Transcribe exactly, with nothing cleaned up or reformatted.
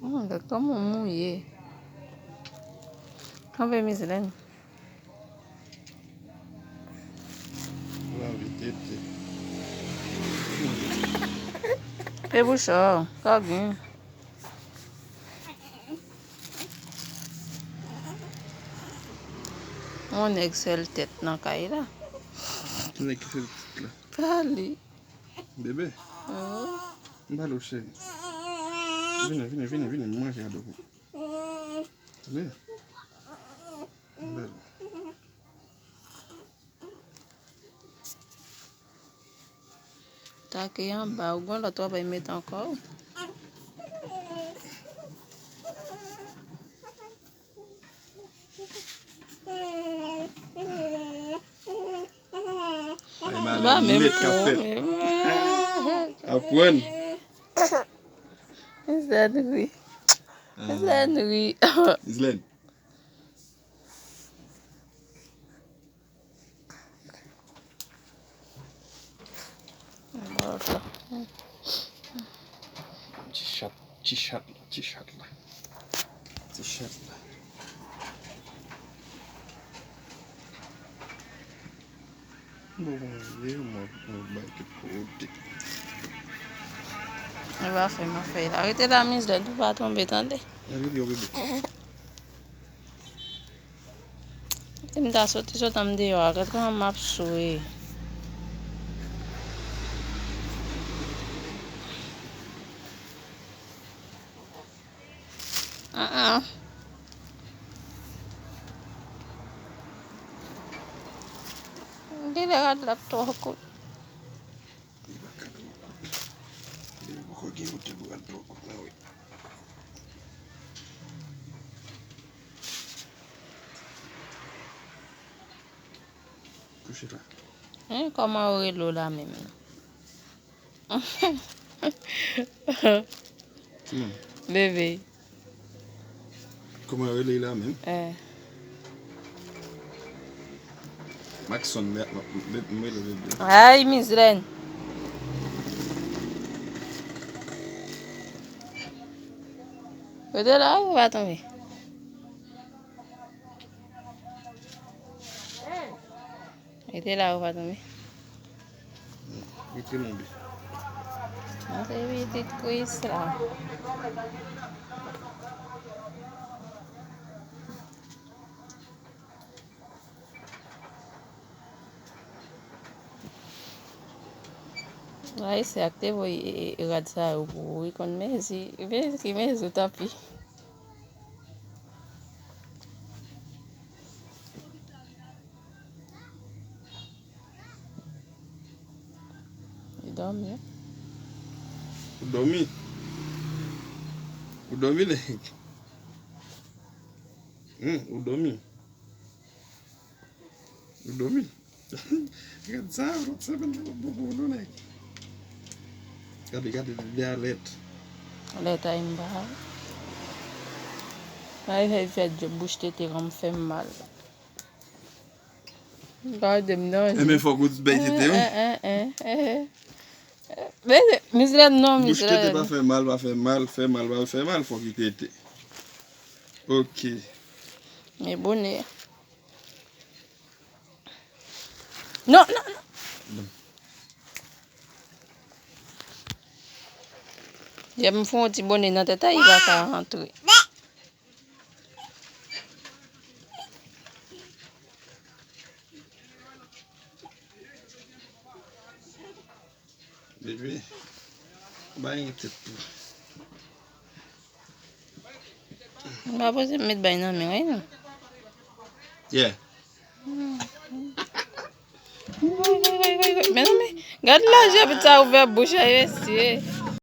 Hmm, gad kòman w mouye. Kanpe, Miss Lène. Lavi tete. Pe bouch ou, ka gen. Yon nèg sèl tèt nan kay la. Ki nèg ki sèl tèt la? Pa li. Bebe. Oh. M ba l ou cheri. Vini, vini, vini, vini, m manje avèk ou. Vini. M ba l ou. Take anba, ou gon lòt w ap met ankò. Ay, malè nèt k ap fèt. Aprann. Miss Lène ri. Miss Lène ri. Miss Lène. Ti chat, ti chat la, ti chat la. Ti chat la. Bon, bon, vye mwen, mwen bay tout kote. Li pa fè m afè la. Rete la, Miss Lène, pou pa tonbe, tande. Rete yo, bebe. Si m ta soti, sot an m deyò a, gad kòman m ap swe. An, an. Genlè rad la ap twò kout. Li pa ka twò kout. Li poko gen wote pou rad twò kout la, wi. Kouche la. Hein, kòman yo rele w la menm? Timoun. Bebe. Kòman yo rele l la menm? Eh. Maxon, m, m, m, m rele bebe. Ay, Miss Lène. Rete la, ou pa tonbe. Rete la, ou pa tonbe. Rete, mon bebe. Montre pitit Kris la. Ayisyen ak te voye, e, e, rad sa yo pou ou, wi, konn mezi, mezi ki mezi w, tanpri. Li dòmi. Ou dòmi? Ou dòmi, nèg? Hmm, ou dòmi? Ou dòmi? Gad sa, lòt semèn pou, pou, pou nou, nèg. Gade, gade, li alèt. Alèt a Imba. Ay, fè, fè bouch tete kòm fè m mal. Gade m nan. Enben, fòk ou bay tete, wi. Eh, eh, eh, eh, eh. Mizlèn non, Mizlèn. Bouch tete pa fè mal, pa fè mal, fè mal, pa fè mal, fòk li tete. Ok. Men bonè. Non, non, non. Bon. Lè m fè yon ti bonè nan tèt a, li pa ka rantre. Bebe, bay yon tèt tou. M pa poze m met bay nan men, wi, non. Yeah. Woy, woy, woy, woy, woy. Mezanmi, gad lajè pitit sa ouvè bouch a, mesye.